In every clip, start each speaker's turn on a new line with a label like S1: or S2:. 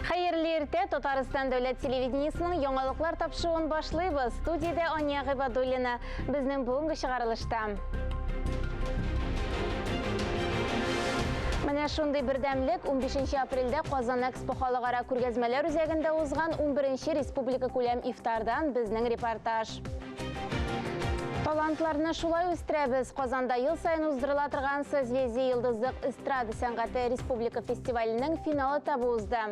S1: Хәерле иртә, Татарстан дәүләт телевидениесының яңалыклар тапшыруын башлыйбыз. Студиядә Ания Гыйбадуллина. Безнең бүгенге чыгарылышта. Менә шундый бердәмлек 15 апрельдә Казан Экспо халыкара күргәзмәләр үзәгендә узган 11 республика күләм ифтардан безнең репортаж. Талантларны шулай үстерәбез. Казанда ел саен уздырыла торган Созвездие йолдызлык эстрада сәнгате республика фестиваленең финал этабы узды.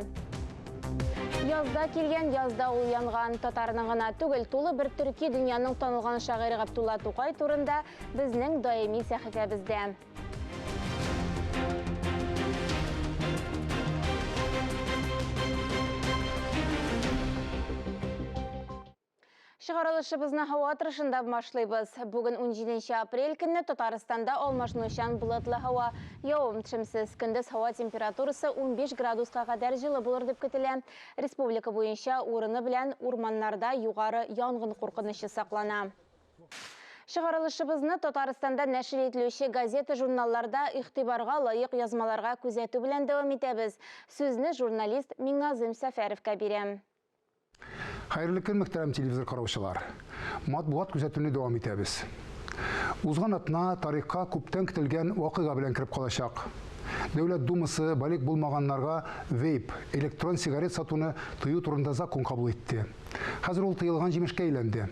S1: Язда килгән, язда ул янган. Татарның гына түгел, тулы бер төрки дөньяның танылган шагыйре Габдулла Тукай турында безнең даими сәхифәбездә. Чыгарылышыбызны һава торышында башлыйбыз. Бүген 17 апрель көнне Татарстанда алмашынучан болытлы һава, явым-төшемсез. Көндез һава температурасы 15 градуска кадәр җылы булыр дип көтелә. Республика буенча урыны белән урманнарда югары янгын куркынычы саклана. Чыгарылышыбызны Татарстанда нәшер ителүче газета-журналларда игътибарга лаек язмаларга күзәтү белән дәвам итәбез. Сүзне журналист Миңназыйм Сәфәровка бирәм.
S2: Хәерле көн, мөхтәрәм телевизор караучылар. Матбугат күзәтүне дәвам итәбез. Узган атна тарихка күптән көтелгән вакыйга белән кереп калачак. Дәүләт Думасы балигъ булмаганнарга вейп, электрон сигарет сатуны тыю турында закон кабул итте. Хәзер ул тыелган җимешкә әйләнде.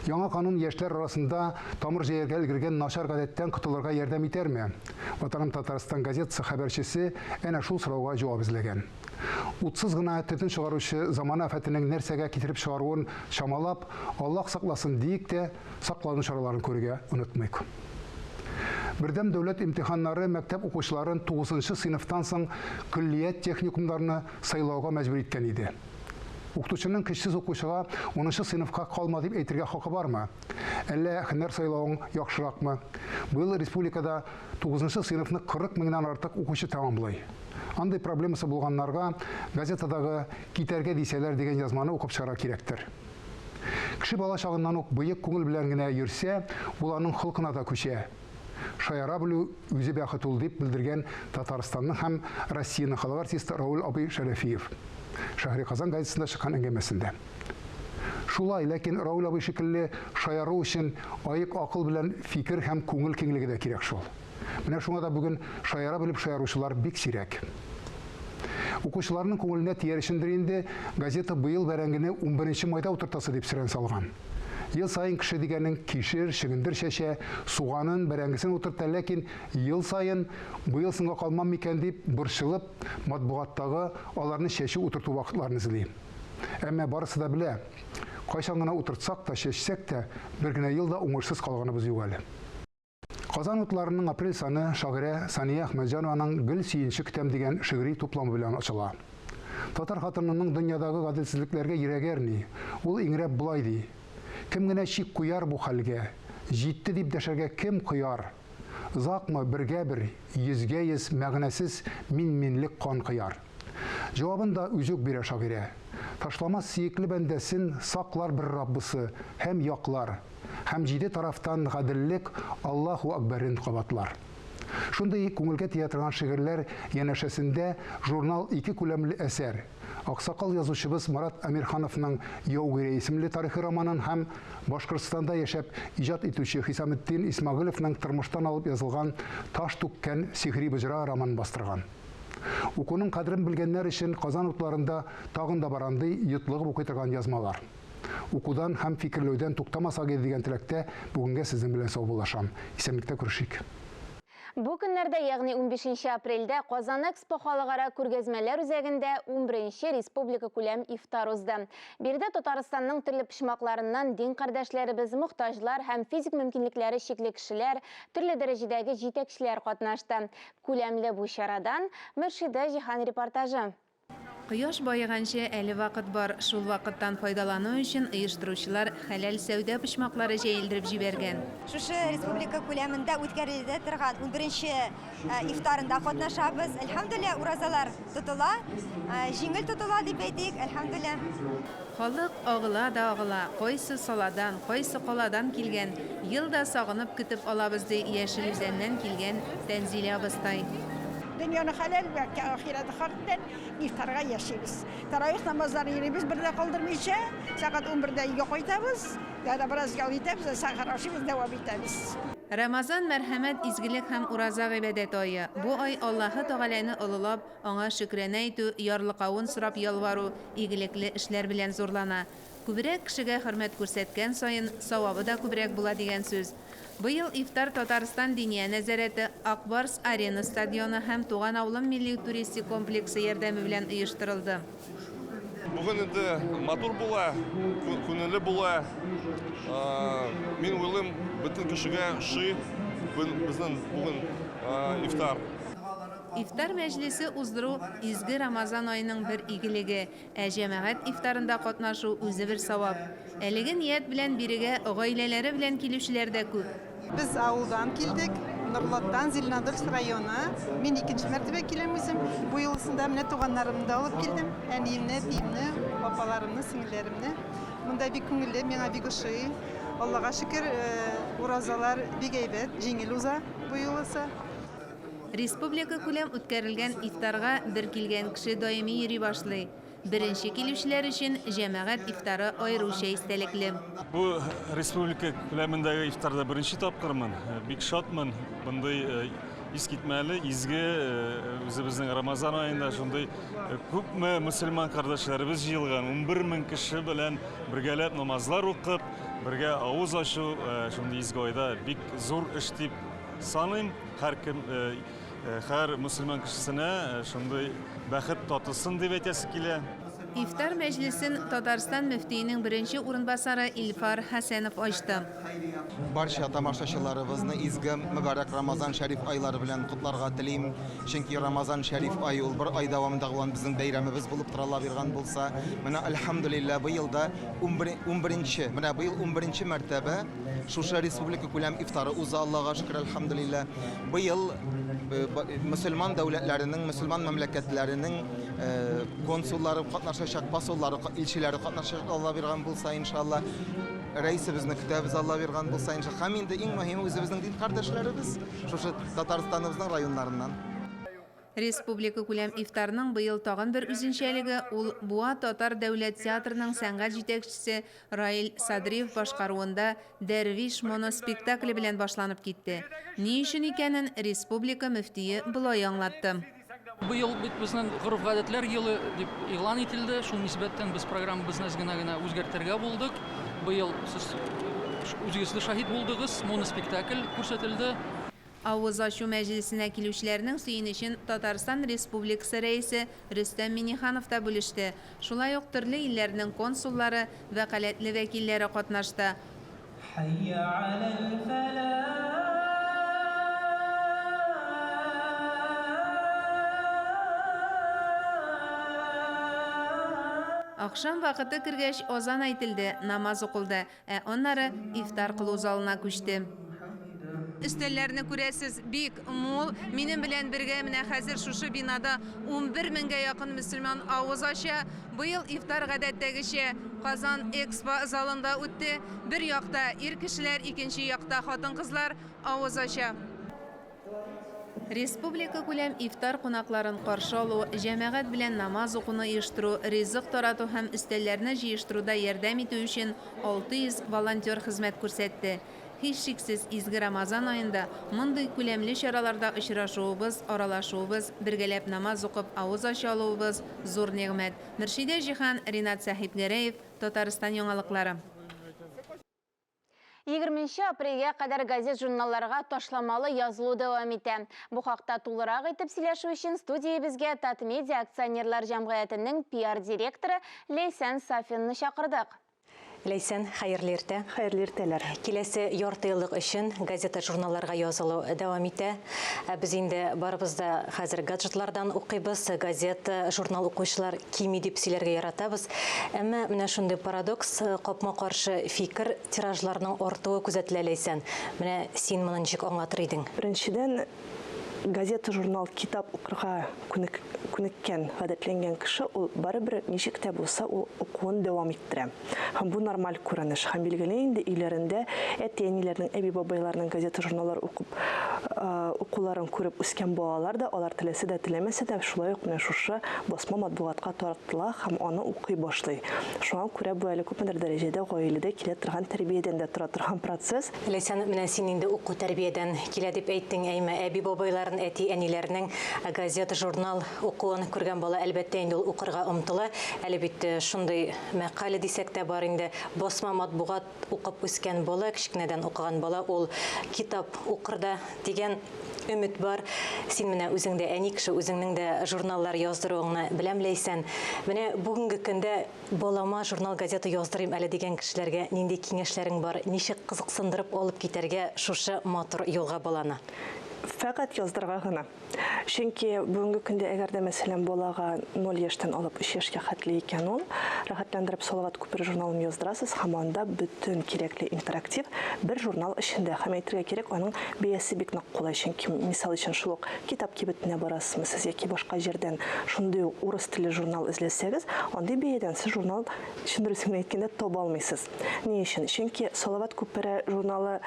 S2: Яңа канун яшьләр арасында тамыр җәяргә өлгергән начар гадәттән котылырга ярдәм итәрме? Ватаным Татарстан газетасы хәбәрчесе әнә шул сорауга җавап эзләгән. Утсыз гына төтен чыгаручы замана афәтенең нәрсәгә китереп чыгаруын чамалап, Аллаһ сакласын диик тә, саклану чараларын күрергә онытмыйк. Бердәм дәүләт имтиханнары мәктәп укучыларын тугызынчы сыйныфтан соң көллият техникумнарны сайлауга мәҗбүр иткән иде. Укытучының көчсез укучыга унынчы сыйныфка калма дип әйтергә хакы бармы? Әллә һөнәр сайлавың яхшыракмы? Быел республикада тугызынчы сыйныфны 40 меңнән артык укучы тәмамлый. Андый проблемасы булганнарга газетадагы Китәргә дисәләр дигән язманы укып чыгарга кирәктер. Кеше бала чагыннан ук боек күңел белән генә йөрсә, ул аның холкына да күчә. Шаяра белү үзе бәхет ул, дип белдергән Татарстанның һәм Россиянең халык артисты Рауль абый Шәрәфиев. Шәһри Казан газетасында чыккан әңгәмәсендә. Шулай, ләкин Рауль абый шикелле шаяру өчен аек акыл белән фикер һәм күңел киңлеге дә кирәк шул. Менә шуңа да бүген шаяра белеп шаяручылар бик сирәк. Укучыларның күңеленә тияр өчендер инде, газета быел бәрәңгене унберенче майда утыртасы дип сөрән салган. Ел саен кеше дигәнең кишер, чөгендер чәчә, суганын, бәрәңгесен утырта, ләкин ел саен быел соңга калмам микән дип борчылып, матбугаттагы аларны чәчү-утырту вакытларын эзли. Әмма барысы да белә, кайчан гына утыртсак та, чәчсәк тә, бер генә ел да уңышсыз калганыбыз юк әле. Казан утларының апрель саны шагыйрә Сания Әхмәтҗанованың Гел сөенче көтәм дигән шигъри тупламы белән ачыла. Татар хатынының дөньядагы гаделсезлекләргә йөрәге әрни. Ул иңрәп болай ди, Кем генә чик куяр бу хәлгә? Җитте дип дәшәргә кем кыяр? Озакмы, бергә-бер, йөзгә-йөз мәгънәсез мин-минлек кан кояр? Җавабын да үзе үк бирә шагыйрә. Ташламас сөекле бәндәсен саклар бер Раббысы һәм яклар. Һәм җиде тарафтан гаделлек Аллаһу әкбәрен кабатлар. Шундый күңелгә тия торган шигырьләр янәшәсендә журнал ике күләмле әсәр, аксакал язучыбыз Марат Әмирхановның Яугирә исемле тарихи романын һәм Башкортстанда яшәп иҗат итүче Хисаметдин Исмәгыйлевның тормыштан алып язылган Таш түккән сихри боҗра романын бастырган. Укуның кадерен белгәннәр өчен Казан утларында тагын да бар андый йотлыгып укый торган язмалар. Укудан һәм фикерләүдән туктамасак иде дигән теләктә бүгенгә сезнең белән саубуллашам. Исәнлектә күрешик.
S1: Бу көннәрдә, ягъни унбишенче апрельдә Казан Экспо халыкара күргәзмәләр үзәгендә унберенче республикакүләм ифтар узды. Биредә Татарстанның төрле почмакларыннан дин кардәшләребез, мохтаҗлар һәм физик мөмкинлекләре чикле кешеләр, төрле дәрәҗәдәге җитәкчеләр катнашты. Күләмле бу чарадан Мөршидә Җиһан репортажы.
S3: Кояш баеганчы әле вакыт бар. Шул вакыттан файдалану өчен оештыручылар хәләл сәүдә почмаклары җәелдереп җибәргән.
S4: Шушы республика күләмендә үткәрелә торган унберенче ифтарында катнашабыз. Әлхәмдүлилләһ, уразалар тотыла. Җиңел тотыла дип әйтик, әлхәмдүлилләһ.
S3: Халык агыла да агыла, кайсы саладан, кайсы каладан килгән, ел да сагынып көтеп алабыз, ди Яшел Үзәннән килгән Тәнзилә абыстай.
S5: Дөньяны хәләл вә ахирәте хак белән ифтарга яшибез. Таравих намазларын йөрибез, бер дә калдырмыйча. Сәгать 11дә өйгә кайтабыз. Дә бераз ял итәбез, сәхәр ашыйбыз, дәвам итәбез.
S3: Рамазан мәрхәмәт, изгелек һәм ураза гыйбадәт ае. Бу ай Аллаһы Тәгаләне олылап, аңа шөкрана әйтү, ярлыкавын сорап ялвару, игелекле эшләр белән зурлана. Күбрәк кешегә хөрмәт күрсәткән саен, савабы да күбрәк була дигән сүз. Быел ифтар Татарстан Диния нәзарәте, Ак Барс Арена стадионы һәм Туган авылым милли туристик комплексы ярдәме белән оештырылды.
S6: Бүген инде матур була, күңелле була. Мин уйлыйм, бөтен кешегә ошый безнең бүген ифтар.
S3: Ифтар мәҗлесе уздыру изге Рамазан аеның бер игелеге, ә җәмәгать ифтарында катнашу үзе бер савап. Әлеге ният белән бирегә гаиләләре белән килүчеләр дә күп.
S7: Без авылдан килдек, Норлаттан, Зеленодольск районы. Мин икенче мәртәбә киләм үзем. Бу юлысында менә туганнарымны да алып килдем. Әниемне, әтиемне, апаларымны, сеңелләремне. Монда бик күңелле, миңа бик ошый. Аллага шөкер, уразалар бик әйбәт, җиңел уза бу юлысы.
S3: Республика күләм үткәрелгән ифтарга бер килгән кеше даими йөри башлый. Беренче килүчеләр өчен җәмәгать ифтары аеруча истәлекле.
S8: Бу республика күләмендәге ифтарда беренче тапкырмын. Бик шатмын. Мондый искитмәле, изге үзебезнең Рамазан аенда шундый күпме мөселман кардәшләребез җыелган, 11 мең кеше белән бергәләп намазлар укып, бергә авыз ачу шундый изге айда бик зур эш дип саныйм. Һәркем, һәр мөселман кешесенә шундый бәхет татысын дип әйтәсе килә.
S3: Ифтар мәҗлесен Татарстан мөфтиенең беренче урынбасары Илфар Хәсәнов ачты.
S9: Барча тамашачыларыбызны изге мөбарәк Рамазан шәриф айлары белән котларга телим. Чөнки Рамазан шәриф ае ул бер ай дәвамында булган безнең бәйрәмебез булып тора ала биргән булса. Менә альхамдулилла быел да 11нче, менә быел 11нче мәртәбә шушы республика күләм ифтары уза, Аллага шөкер, альхамдулилла. Быел мөселман дәүләтләренең, мөселман мәмләкәтләренең консуллары катнашачак, посоллары, илчеләре катнашачак, Алла биргән булса, иншалла. Рәисебезне көтәбез, Алла биргән булса, иншалла. Һәм инде иң мөһиме үзебезнең дин кардәшләребез, шушы Татарстаныбызның районнарыннан.
S3: Республика күләм ифтарның быел тагын бер үзенчәлеге ул Буа татар дәүләт театрының сәнгать җитәкчесе Раил Садриев башкаруында Дәрвиш моноспектакле белән башланып китте. Ни өчен икәнен республика мөфтие болай аңлатты.
S10: Быел бит безнең гореф-гадәтләр елы дип игълан ителде. Шул нисбәттән без программабызны әз генә генә үзгәртергә булдык. Быел сез үзегез дә шаһит булдыгыз, моноспектакль күрсәтелде.
S3: Авыз ачу мәҗлесенә килүчеләрнең сөенечен Татарстан Республикасы рәисе Рөстәм Миңнеханов та бүлеште. Шулай ук төрле илләрнең консуллары, вәкаләтле вәкилләре катнашты.
S11: Хәйя алал фәлах.
S3: Ахшам вакыты кергәч азан әйтелде, намаз укылды, ә аннары ифтар кылу залына күчте. Өстәлләрне күрәсез, бик мул. Минем белән бергә менә хәзер шушы бинада 11 меңгә якын мөселман авыз ача. Быел ифтар гадәттәгечә Казан Экспо залында үтте. Бер якта ир кешеләр, икенче якта хатын-кызлар авыз ача. Республика күләм ифтар кунакларын каршы алу, җәмәгать белән намаз укуны оештыру, ризык тарату һәм өстәлләрне җыештыруда ярдәм итү өчен 600 волонтер хезмәт күрсәтте. Һичшиксез изге Рамазан аенда мондый күләмле чараларда очрашуыбыз, аралашуыбыз, бергәләп намаз укып авыз ача алуыбыз зур нигъмәт. Мөршидә Җиһан, Ринат Сәхибгәрәев, Татарстан яңалыклары.
S1: 20 апрельгә кадәр газет-журналларга ташламалы язылу дәвам итә. Бу хакта тулырак итеп сөйләшү өчен студиябезгә Татмедиа акционерлар җәмгыятенең пиар-директоры Ләйсән Сафинны чакырдык.
S12: Ләйсән, хәерле иртә.
S13: Хәерле иртәләр.
S12: Киләсе ярты еллык өчен газета-журналларга язылу дәвам итә. Без инде барыбыз да хәзер гаджетлардан укыйбыз, газета, журнал укучылар кими дип сөйләргә яратабыз. Әмма менә шундый парадокс, капма-каршы фикер тиражларның артуы күзәтелә, Ләйсән. Менә син моны ничек аңлатыр идең?
S13: Беренчедән, газета, журнал, китап укырга күнеккән, гадәтләнгән кеше ул барыбер ничек тә булса ул укуын дәвам иттерә. Һәм бу нормаль күренеш. Һәм билгеле инде өйләрендә әти-әниләрнең, әби-бабайларның газета, журналлар укып укуларын күреп үскән балалар да, алар теләсә дә, теләмәсә дә, шулай ук менә шушы басма матбугатка тартыла һәм аны укый башлый. Шуңа күрә бу әле күпмедер дәрәҗәдә гаиләдә килә торган тәрбиядән дә тора торган процесс.
S12: Ләйсән, менә син инде уку тәрбиядән килә дип әйттең, әйме, әби-бабайларын, әти-әниләрнең газета-журнал укуын күргән бала, әлбәттә инде, ул укырга омтыла. Әле бит шундый мәкалә дисәк тә бар инде, басма матбугат укып үскән бала, кечкенәдән укыган бала ул китап укыр да дигән өмет бар. Син менә үзең дә әни кеше, үзеңнең дә журналлар яздыруыңны беләм, Ләйсән. Менә бүгенге көндә балама журнал, газета яздырыйм әле дигән кешеләргә нинди киңәшләрең бар? Ничек кызыксындырып алып китәргә шушы матур юлга баланы?
S13: Фәкать яздырырга гына. Чөнки бүгенге көндә әгәр дә, мәсәлән, балага 0 яшьтән алып 3 яшькә хәтле икән ул, рәхәтләндереп Салават күпере журналын яздырасыз һәм анда бөтен кирәкле интерактив бер журнал эчендә. Һәм әйтергә кирәк, аның бәясе бик нык кулай, чөнки, мисал өчен, шул ук китап кибетенә барасызмы сез яки башка җирдән шундый ук урыс телле журнал эзләсәгез, андый бәядән сез журнал, чын дөресен генә әйткәндә, таба алмыйсыз. Ни өчен? Чөнки Салават күпере журналы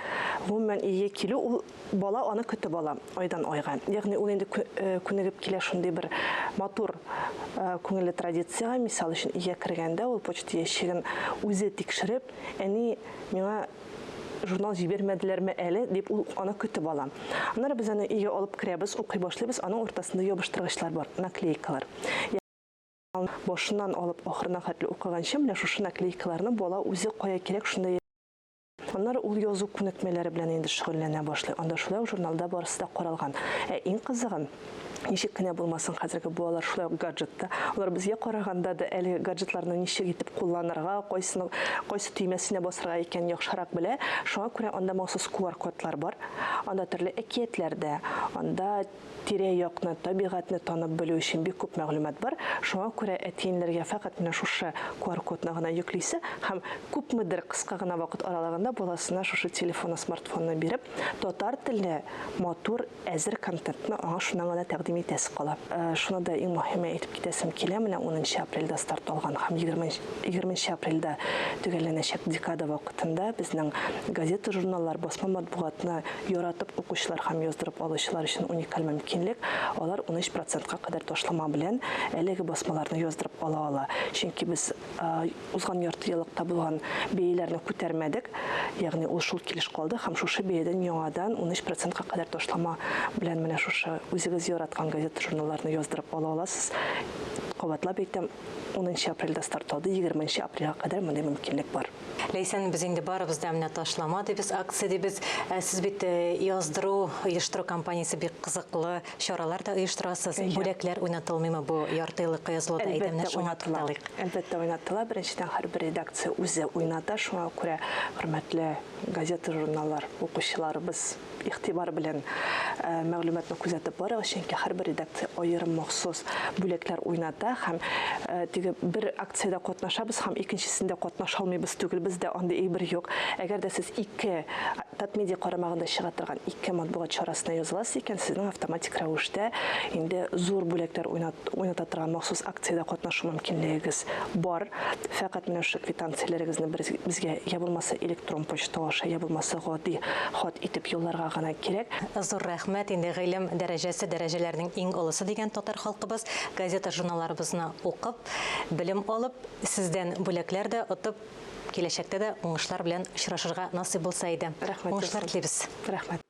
S13: гомумән өйгә килү ул Бала аны көтеп ала айдан айга. Ягъни ул инде күнегеп килә шундый бер матур күңелле традициягә. Мисал өчен, өйгә кергәндә ул почта ящигын үзе тикшереп, әни, миңа журнал җибәрмәделәрме әле, дип ул аны көтеп ала. Аннары без аны өйгә алып керәбез, укый башлыйбыз, аның уртасында ябыштыргычлар бар, наклейкалар. Башыннан алып ахырына хәтле укыганчы менә шушы наклейкаларны бала үзе кая кирәк шунда. Аннары ул язу күнекмәләре белән инде шөгыльләнә башлый. Анда шулай ук журналда барысы да каралган. Ә иң кызыгы, ничек кенә булмасын, хәзерге балалар шулай ук гаджетта. Алар безгә караганда да әлеге гаджетларны ничек итеп кулланырга, кайсының кайсы төймәсенә басырга икәнен яхшырак белә. Шуңа күрә анда махсус QR-кодлар бар. Анда төрле әкиятләр дә, анда Тирә-якны, табигатьне танып белү өчен бик күп мәгълүмат бар. Шуңа күрә әти-әниләргә фәкать менә шушы QR-кодны гына йөклисе һәм күпмедер кыска гына вакыт аралыгында баласына шушы телефонны, смартфонны биреп, татар телле матур, әзер контентны аңа шуннан гына тәкъдим итәсе кала. Шуны да иң мөһиме әйтеп китәсем килә, менә унынчы апрельдә старт алган һәм егерменче апрельдә төгәлләнәчәк декада вакытында безнең газета-журналлар, басма матбугатны Яратып укучылар һәм яздырып алучылар өчен уникаль мөмкинлек, алар 13 процентка кадәр ташлама белән әлеге басмаларны яздырып ала ала. Чөнки без узган ярты еллыкта булган бәяләрне күтәрмәдек, ягъни ул шул килеш калды һәм шушы бәядән яңадан 13 процентка кадәр ташлама белән менә шушы үзегез яраткан газета-журналларны яздырып ала аласыз. Кабатлап әйтәм, унынчы апрельдә старт алды, егерменче апрельгә кадәр мондый мөмкинлек бар.
S12: Ләйсән, без инде барыбыз да менә ташлама дибез, акция дибез. Ә сез бит э, яздыру, оештыру компаниясе бик кызыклы чаралар да оештырасыз. Бүләкләр уйнатылмыймы бу ярты еллыкка язылуда? Әйдә, менә шуңа тукталыйк.
S13: Әлбәттә уйнатыла. Беренчедән, һәрбер редакция үзе уйната. Шуңа күрә, хөрмәтле газета-журналлар укучыларыбыз, Игътибар белән мәгълүматны күзәтеп барыгыз, чөнки һәрбер редакция аерым махсус бүләкләр уйната һәм теге бер акциядә катнашабыз һәм икенчесендә катнаша алмыйбыз түгел, бездә андый әйбер юк. Әгәр дә сез ике Татмедиа карамагында чыга торган ике матбугат чарасына языласыз икән, сезнең автоматик рәвештә инде зур бүләкләр уйната торган махсус акциядә катнашу мөмкинлегегез бар. Фәкать менә шушы квитанцияләрегезне безгә я булмаса электрон почта аша, я булмаса гади хат итеп юлларга гына кирәк.
S12: Зур рәхмәт, инде гыйлем дәрәҗәсе дәрәҗәләрнең иң олысы дигән татар халкыбыз. Газета-журналларыбызны укып, белем алып, сездән бүләкләр дә отып, киләчәктә дә уңышлар белән очрашырга насыйп булса иде.
S13: Рәхмәт.
S12: Уңышлар телибез.
S13: Рәхмәт.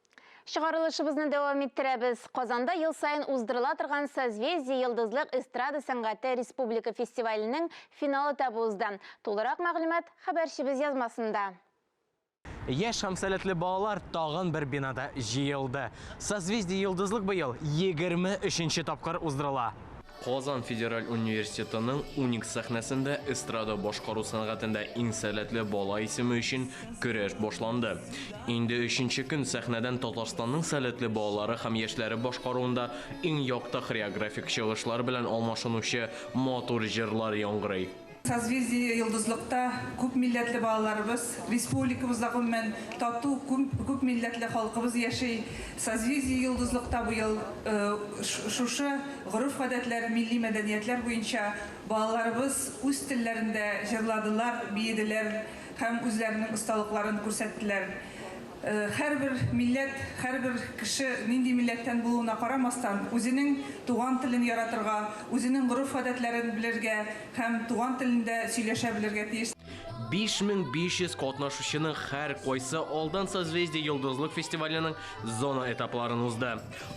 S1: Чыгарылышыбызны дәвам иттерәбез. Казанда ел саен уздырыла торган Созвездие йолдызлык эстрада сәнгате республика фестиваленең финал этабы узды. Тулырак мәгълүмат хәбәрчебез язмасында.
S14: Яшь һәм сәләтле балалар тагын бер бинада җыелды. Созвездие-Йолдызлык быел 23 нче тапкыр уздырыла.
S15: Казан федераль университетының Уникс сәхнәсендә эстрада башкару сәнгатендә иң сәләтле бала исеме өчен көрәш башланды. Инде өченче көн сәхнәдән Татарстанның сәләтле балалары һәм яшьләре башкаруында иң якты хореографик чыгышлар белән алмашынучы матур җырлар яңгырый.
S16: Созвездие-Йолдызлыкта күп милләтле балаларыбыз, республикабызда гомумән тату, күп милләтле халкыбыз яши. Созвездие-Йолдызлыкта быел шушы гореф-гадәтләр, милли мәдәниятләр буенча балаларыбыз үз телләрендә җырладылар, биеделәр һәм үзләренең осталыкларын күрсәттеләр. Һәрбер милләт, һәрбер кеше нинди милләттән булуына карамастан, үзенең туган телен яратырга, үзенең гореф-гадәтләрен белергә һәм туган телендә сөйләшә белергә тиеш.
S15: 5500 катнашучының һәркайсы алдан Созвездие-Йолдызлык фестиваленең зона этапларын узды.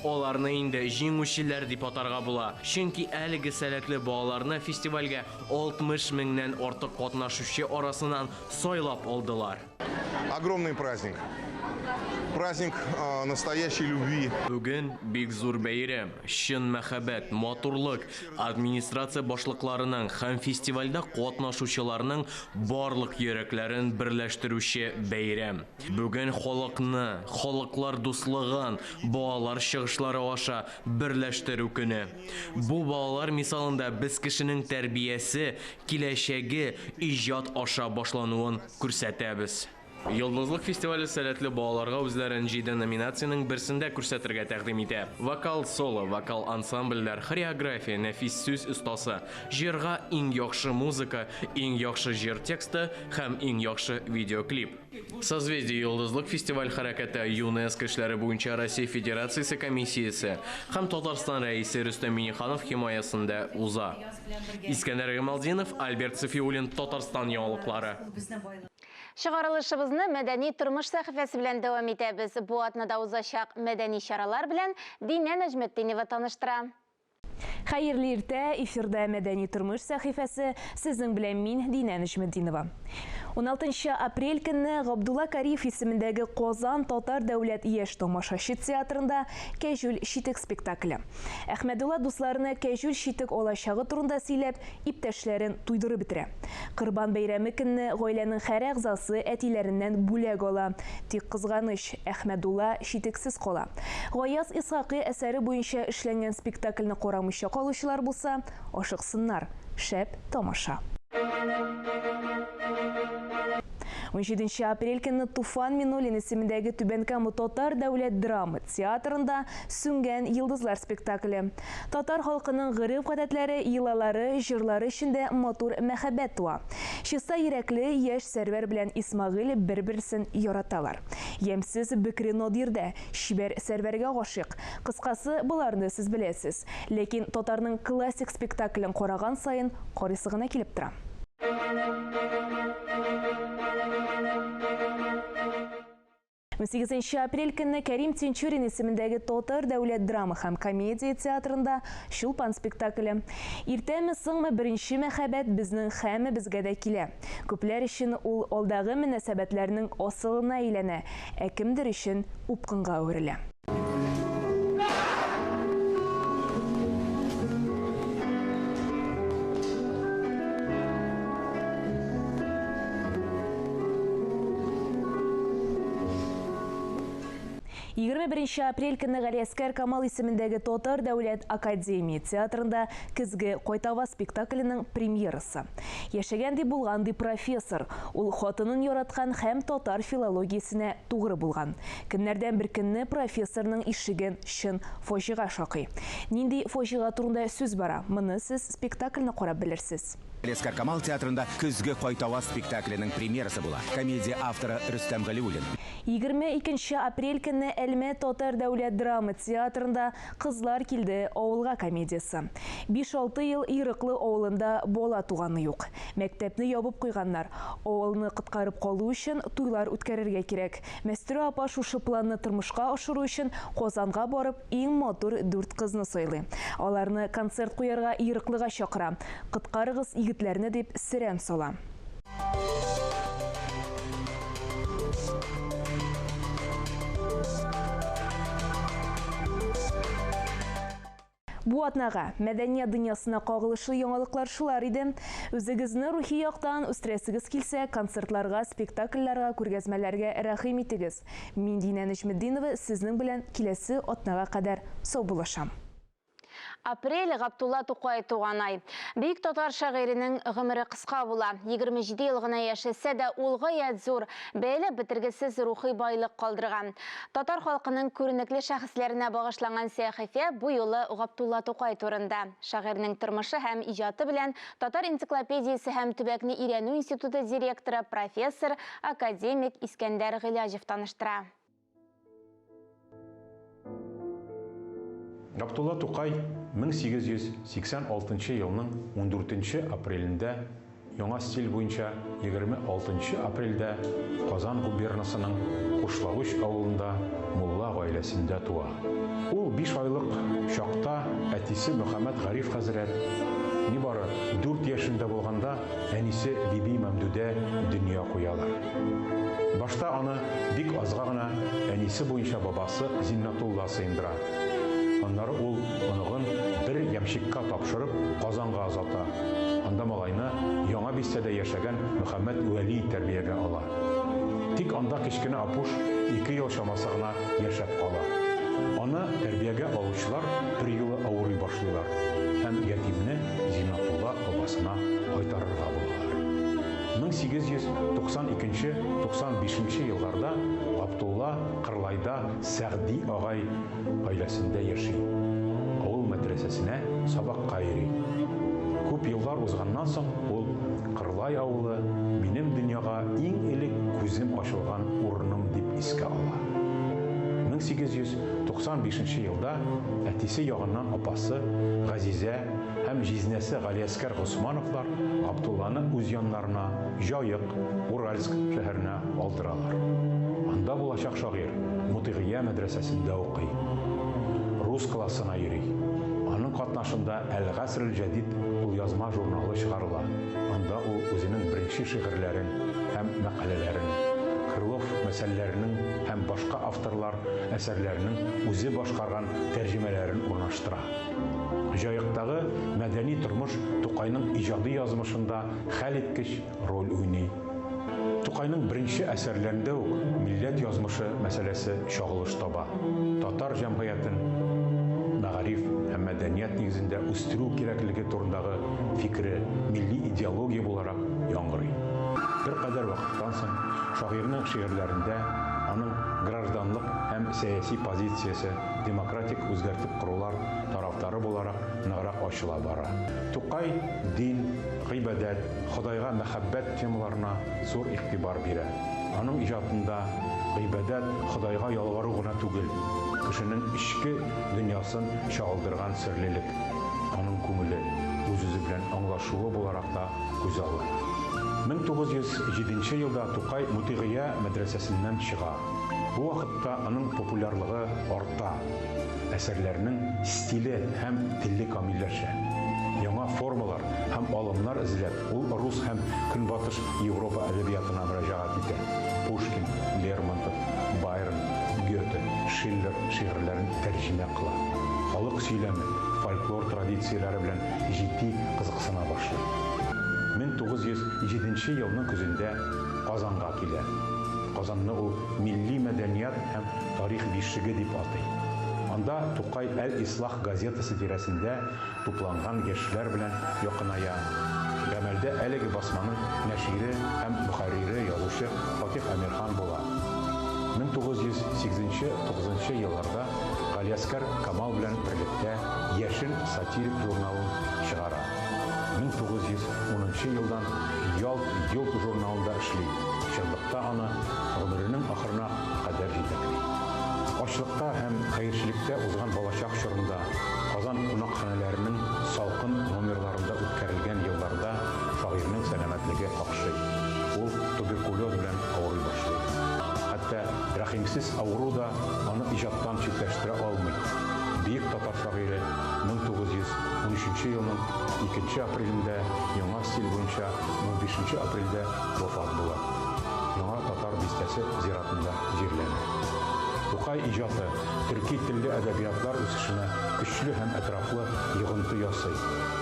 S15: Аларны инде җиңүчеләр дип атарга була, чөнки әлеге сәләтле балаларны фестивальгә 60 меңнән артык катнашучы арасыннан сайлап алдылар.
S6: Огромный праздник. Праздник настоящей любви.
S15: Бүген бик зур бәйрәм, чын мәхәббәт, матурлык, администрация башлыкларының һәм фестивальдә катнашучыларның барлык йөрәкләрен берләштерүче бәйрәм. Бүген халыкны, халыклар дуслыгын балалар чыгышлары аша берләштерү көне. Бу балалар мисалында без кешенең тәрбиясе, киләчәге иҗат аша башлануын күрсәтәбез. Йолдызлык фестивале сәләтле балаларга үзләрен җиде номинациянең берсендә күрсәтергә тәкъдим итә. Вокал-соло, вокал ансамбльләр, хореография, нәфис сүз остасы, җырга иң яхшы музыка, иң яхшы җыр тексты һәм иң яхшы видеоклип. Созвездие-Йолдызлык фестиваль хәрәкәте ЮНЕСКО эшләре буенча Россия Федерациясе комиссиясе һәм Татарстан Рәисе Рөстәм Миңнеханов химаясендә уза. Искәндәр Гыймалтдинов, Альберт Сафиуллин, Татарстан яңалыклары.
S1: Чыгарылышыбызны Мәдәни тормыш сәхифәсе белән дәвам итәбез. Бу атнада узачак мәдәни чаралар белән Динә Нәҗметдинова таныштыра.
S17: Хәерле иртә, эфирда Мәдәни тормыш сәхифәсе, сезнең белән мин, Динә Нәҗметдинова. 16 апрель көнне Габдулла Кариев исемендәге Казан татар дәүләт яшь тамашачы театрында Кәҗүл читек спектакле. Әхмәдулла дусларына кәҗүл читек алачагы турында сөйләп, иптәшләрен туйдырып бетерә. Корбан бәйрәме көнне гаиләнең һәр әгъзасы әтиләреннән бүләк ала. Тик кызганыч, Әхмәдулла читексез кала. Гаяз Исхакый әсәре буенча эшләнгән спектакльне карамыйча калучылар булса, ашыксыннар, шәп тамаша. 17 апрель көнне Туфан Минуллин исемендәге Түбән Кама татар дәүләт драма театрында Сүнгән йолдызлар спектакле. Татар халкының гореф-гадәтләре, йолалары, җырлары эчендә матур мәхәббәт туа. Чиста йөрәкле яшь Сәрвәр белән Исмәгыйль бер-берсен яраталар. Ямьсез бөкре Надир дә чибәр Сәрвәргә гашыйк. Кыскасы, боларны сез беләсез. Ләкин татарның классик спектаклен караган саен карыйсы гына килеп тора. 18 апрель көнне Кәрим Тинчурин исемендәге Татар дәүләт драма һәм комедия театрында Чулпан спектакле. Иртәме, соңмы беренче мәхәббәт безнең һәммәбезгә дә килә. Күпләр өчен ул алдагы мөнәсәбәтләрнең асылына әйләнә, ә кемдер өчен упкынга әверелә. 21 апрель көнне Галиәскәр Камал исемендәге Татар дәүләт академия театрында Көзге кайтава спектакленең премьерасы. Яшәгән ди булган ди профессор. Ул хатынын яраткан һәм татар филологиясенә тугры булган. Көннәрдән бер көнне профессорның ишеген чын фаҗига шакый. Нинди фаҗига турында сүз бара? Моны сез спектакльне карап белерсез.
S18: Галиәсгар Камал театрында Көзге кайтаваз спектакленең премьерасы була. Комедия авторы Рөстәм Галиуллин.
S17: 22 апрель көнне Әлмәт татар дәүләт драма театрында Кызлар килде авылга комедиясе. Биш-алты ел Ерыклы авылында бала туганы юк. Мәктәпне ябып куйганнар. Авылны коткарып калу өчен туйлар үткәрергә кирәк. Мәстүрә апа шушы планны тормышка ашыру өчен Казанга барып иң матур дүрт кызны сайлый. Аларны концерт куярга Ерыклыга чакыра. Коткарыгыз егетләрне дип сөрән сала. Бу атнага мәдәният дөньясына кагылышлы яңалыклар шулар иде. Үзегезне рухи яктан үстерәсегез килсә, концертларга, спектакльләргә, күргәзмәләргә рәхим итегез. Мин Динә Нәҗметдинова сезнең белән киләсе атнага кадәр саубуллашам.
S1: Апрель, Габдулла Тукай туган ай. Бөек татар шагыйренең гомере кыска була. 27 ел гына яшәсә дә, ул гаять зур, бәяләп бетергесез рухи байлык калдырган. Татар халкының күренекле шәхесләренә багышланган сәхифә бу юлы Габдулла Тукай турында. Шагыйрьнең тормышы һәм иҗаты белән Татар энциклопедиясе һәм төбәкне өйрәнү институты директоры, профессор, академик Искәндәр Гыйләҗев таныштыра.
S19: Габдулла Тукай 1886 елның ундүртенче апрелендә яңа стиль буенча 26 апрельдә Казан губернасының Кушлавыч авылында мулла гаиләсендә туа. Ул биш айлык чакта әтисе Мөхәммәт Гариф хәзрәт, нибары дүрт яшендә булганда әнисе Биби Мәмдүдә дөнья куялар. Башта аны бик азга гына әнисе буенча бабасы Зиннәтулла сыендыра. Аннары ул оныгын бер ямщикка тапшырып, Казанга озата. Анда малайны Яңа бистәдә яшәгән Мөхәммәт Вәли тәрбиягә ала. Тик анда кечкенә Апуш ике ел чамасы гына яшәп кала. Аны тәрбиягә алучылар берьюлы авырый башлыйлар һәм ятимне Зиннәтулла бабасына кайтарырга булалар. 1892 95 елларда Габдулла Кырлайда Сәгъди агай гаиләсендә яши. Авыл мәдрәсәсенә сабакка йөри. Күп еллар узганнан соң ул Кырлай авылы минем дөньяга иң элек күзем ачылган урыным дип искә ала. 1895 елда әтисе ягыннан апасы Газизә һәм җизнәсе Галиәскәр Госмановлар Габдулланы үз яннарына Җаек, Уральск, шәһәренә алдыралар. Анда булачак шагыйрь Мотыйгия мәдрәсәсендә укый. Рус классына йөри. Аның катнашында Әл-Гасрел-Җәдид кулъязма журналы чыгарыла. Анда ул үзенең беренче шигырьләрен һәм мәкаләләрен, Крылов мәсәлләренең һәм башка авторлар әсәрләренең үзе башкарган тәрҗемәләрен урнаштыра. Җаектагы мәдәни тормыш Тукайның иҗади язмышында хәлиткеч роль уйный. Тукайның беренче әсәрләрендә үк милләт язмышы мәсьәләсе чагылыш таба. Татар җәмгыятен мәгариф һәм мәдәният нигезендә үстерү кирәклеге турындагы фикере милли идеология буларак яңгырый. Беркадәр вакыттан соң шагыйрьнең шигырьләрендә аның гражданлык һәм сәяси позициясе демократик үзгәртеп корулар тарафдары буларак ныграк ачыла бара. Тукай дин, гыйбадәт, Ходайга мәхәббәт темаларына зур игътибар бирә. Аның иҗатында гыйбадәт Ходайга ялвару гына түгел, кешенең эчке дөньясын чагылдырган серлелек, аның күңеле, үз-үзе белән аңлашуы буларак та күзаллана. 1907 нче елда Тукай Мотыйгыя мәдрәсәсеннән чыга. Бу вакытта аның популярлыгы арта. Әсәрләренең стиле һәм теле камилләшә. Яңа формалар һәм алымнар эзләп, ул рус һәм Көнбатыш Европа әдәбиятына мөрәҗәгать итә, Пушкин, Лермонтов, Байрон, Гёте, Шиллер шигырьләрен тәрҗемә кыла, халык сөйләме, фольклор традицияләре белән җитди кызыксына башлый. 1907 нче елның көзендә Казанга килә. Казанны ул милли мәдәният һәм тарих бишеге дип атый. Анда Тукай Әл-Ислах газетасы тирәсендә тупланган яшьләр белән якыная. Гамәлдә әлеге басманың нәшире һәм мөхәррире язучы Фатих Әмирхан була. 1908 нче елларда Галиәсгар Камал белән берлектә Яшен сатирик журналын чыгара. 1910 елдан Ялт-йолт журналында эшли, чынлыкта аны гомеренең ахырына кадәр җитәкли. Ачлыкта һәм хәерчелектә узган балачак чорында, Казан кунакханәләренең салкын номерларында үткәрелгән елларда шагыйрьнең сәламәтлеге какшый. Ул туберкулез белән авырый башлый. Хәтта рәхимсез авыру да аны иҗаттан читләштерә алмый. Бөек татар шагыйре 1913 елның икенче апрелендә яңа стиль буенча унбишенче апрельдә вафат була. Яңа Татар бистәсе зиратында җирләнә. Тукай иҗаты төрки телле әдәбиятлар үсешенә көчле һәм әтрафлы йогынты ясый.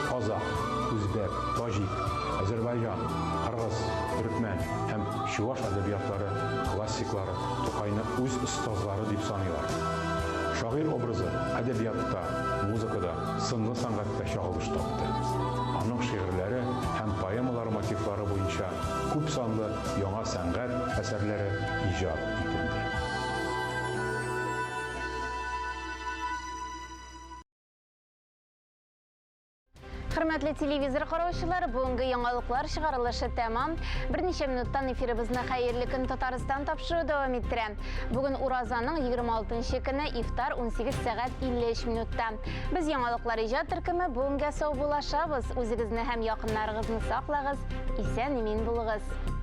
S19: Казакъ, үзбәк, таҗик, әзербайҗан, кыргыз, төрекмән һәм чуваш әдәбиятлары классиклары Тукайны үз остазлары дип саныйлар. Шагыйрь образы әдәбиятта, музыкада, сынлы сәнгатьтә чагылыш тапты. Аның шигырьләре һәм поэмалары мотивлары буенча күп санлы яңа сәнгать әсәрләре иҗат ителде.
S1: Хөрмәтле телевизор караучылар, бүгенге яңалыклар чыгарылышы тәмам. Берничә минуттан эфирыбызны Хәерле көн Татарстан тапшыру дәвам иттерә. Бүген уразаның 26 көне ифтар 18 сәгать 53 минутта. Без яңалыклар иҗат төркеме бүгенгә саубуллашабыз. Үзегезне һәм якыннарыгызны саклагыз, исән-имин булыгыз.